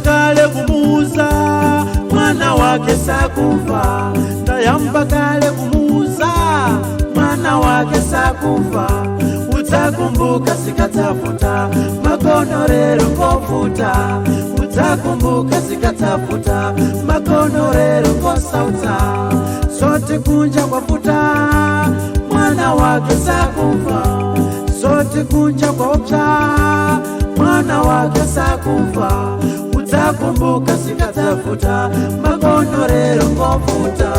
kale kumuuza mwana wake sakufa, ndayamba kale kumuuza mwana wake sakufa. Utakumbuka sikatafuta makonorero kofuta, utakumbuka sikatafuta makonorero kosauta. Sote kunja kwa futa mwana wake sakufa, sote kunja kwa upsa mwana wake sakufa. Utakumbuka sikatafuta makonorero kofuta.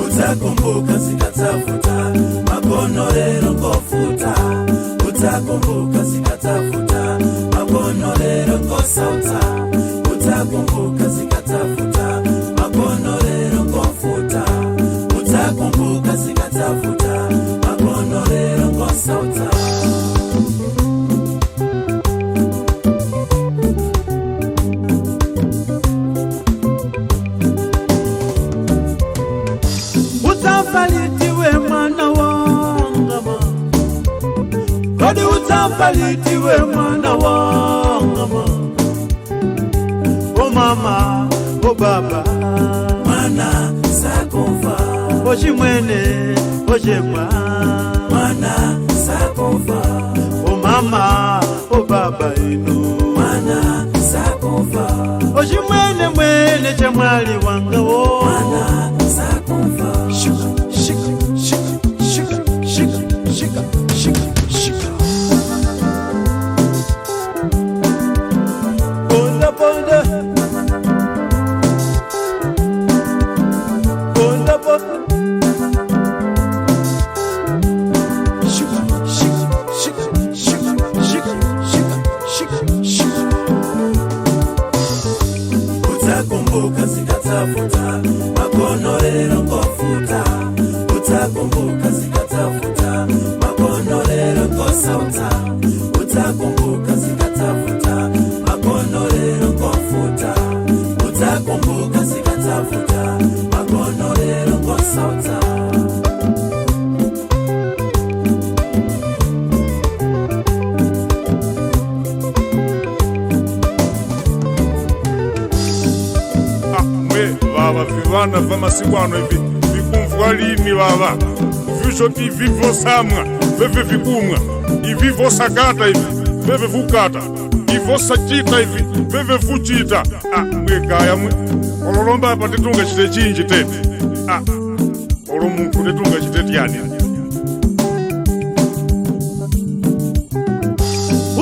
Utakumbuka sikatafuta makonorero kofuta, utakumbuka sikatafuta makonorero kosauta. Utakumbuka sikatafuta makonorero kofuta, utakumbuka sikatafuta makonorero kosauta. Utafalitiwe mwana wangama, kodi utafalitiwe mwana wangama. O mama, o baba, Mwana sakufa, o chimwene, o chemwa. mwana sakufa, O mama, o baba inu, mwana sakufa, o chimwene mwene chemwali wanga wo. mwana sakufa. Shika, shika, shika, shika, shika, shika, shika, shika. Ponda, ponda. Ponda, ponda. Shika, shika, shika, shika, shika, shika, shika, shika. Utakumbuka sikatafuta makonorero kofuta, utakumbuka sikatafuta makonorero kosauta. Utakumbuka sikatafuta makonorero kofuta, utakumbuka sikatafuta makonorero kosauta. Ah, mwe vava vivana va masiku ano ivi vikumvwa lini vava vishoti ivi vosamwa veve vikumwa ivi vosakata ivi veve vukata ivosachita ivi veve vuchita. Ah, mwe kaya mwe ololomba apa titunga chite chinji tete. Ah, olo munthu titunga chite tiyani?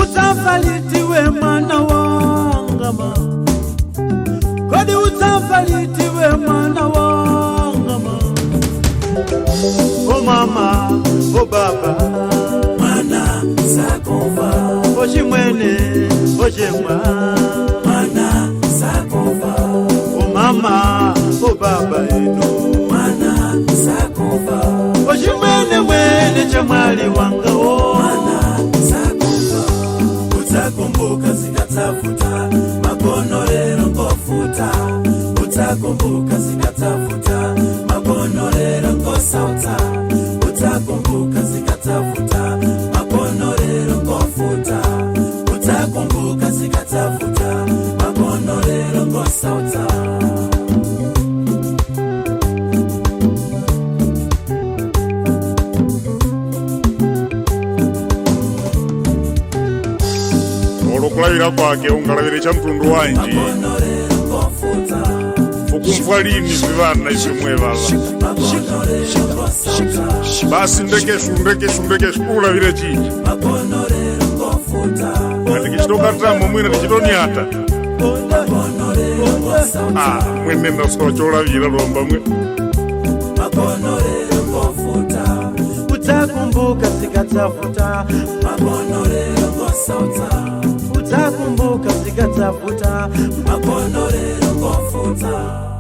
Utafalitiwe mwana wangama, kodi utafalitiwe mwana wangama. O mama, o baba, Mwana sakufa, o chimwene, o chemwa. mwana sakufa, O mama, o baba inu, mwana sakufa, o chimwene mwene chemwali wanga wo. mwana sakufa. Utakumbuka sikatafuta makonorero kofuta, utakumbuka sikatafuta makonorero kosauta. Utakumbuka sikatafuta makonorero kofuta, utakumbuka sikatafuta makonorero kosauta. Olokulavira kwake ungalavire cha mtundu wanji? Makonorero kofuta, Fukumvwa lini vivana ivi mwe vava? makonorero kosauta, Basi ndekeshu ndekeshu ndekeshu ulavire chinji? makonorero kofuta, Atikichitokatamo mwina tichitoniata. makonorero kosauta. Ah, mwene ndasowa cholavira lomba mwe. Makonorero kofuta, Utakumbuka sikatafuta makonorero kosauta, utakumbuka sikatafuta makonorero kofuta.